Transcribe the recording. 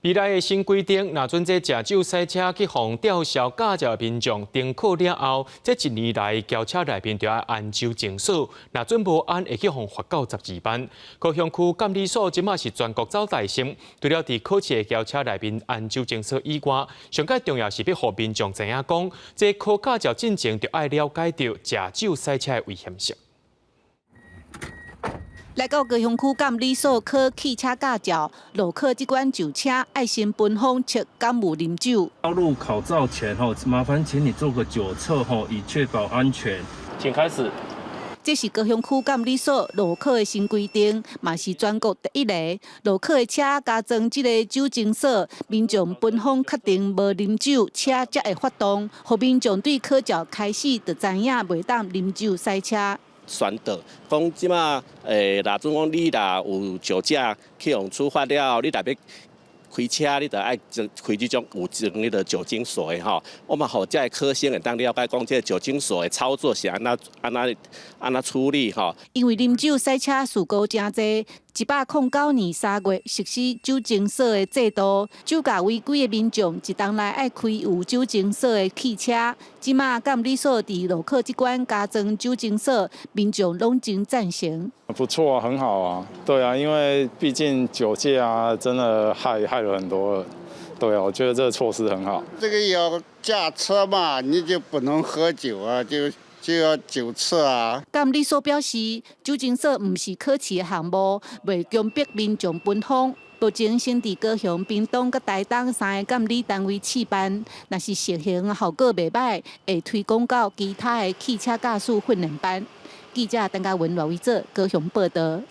未來的新規定，若準這食酒駛車去予吊銷駕照的民眾，停考了後，這一年內轎車內面就愛安酒精鎖，若準無按，會去予罰到12萬。高雄區監理所這馬是全國走大先，除了佇考試的轎車內面安酒精鎖以外，上蓋重要是欲予民眾知影講，這考駕照進前就愛了解著食酒駛車的危險性。來到高雄區監理所考汽車駕照，路考這關上車愛先分封測敢有啉酒。入考照前吼，麻煩請你做個酒測吼，以確保安全。請開始。這是高雄區監理所路考的新規定，嘛是全國第一个。路考的車加裝這个酒精鎖，民眾分封確定無啉酒，車才會發動，予民眾對考照開始就知影袂當啉酒駛車。宣導講這馬若準講你若有酒駕去予處罰了後，你若欲開車，你就愛裝開這種有裝彼个酒精鎖的吼。我嘛予這个考生會當了解講，這个酒精鎖的操作是按怎按怎按怎處理吼。因為啉酒駛車事故誠濟，109年3月實施酒精鎖的制度，酒駕違規的民眾一冬內愛開有酒精鎖的汽車。這馬監理所佇路考這關加裝酒精鎖，民眾攏真贊成。不錯啊，很好啊，對啊，因為畢竟酒駕啊，真的害了很多人。對啊，我覺得這個措施很好。這個要駕車嘛，你就不能喝酒啊，就要酒測啊。監理所表示，酒精鎖毋是考試的項目，袂強迫民眾分封。目前先佇高雄、屏東佮台東三个監理單位試辦，若是實行效果袂䆀，會推廣到其他的汽車駕駛訓練班。記者鄧家文、羅維哲高雄報道。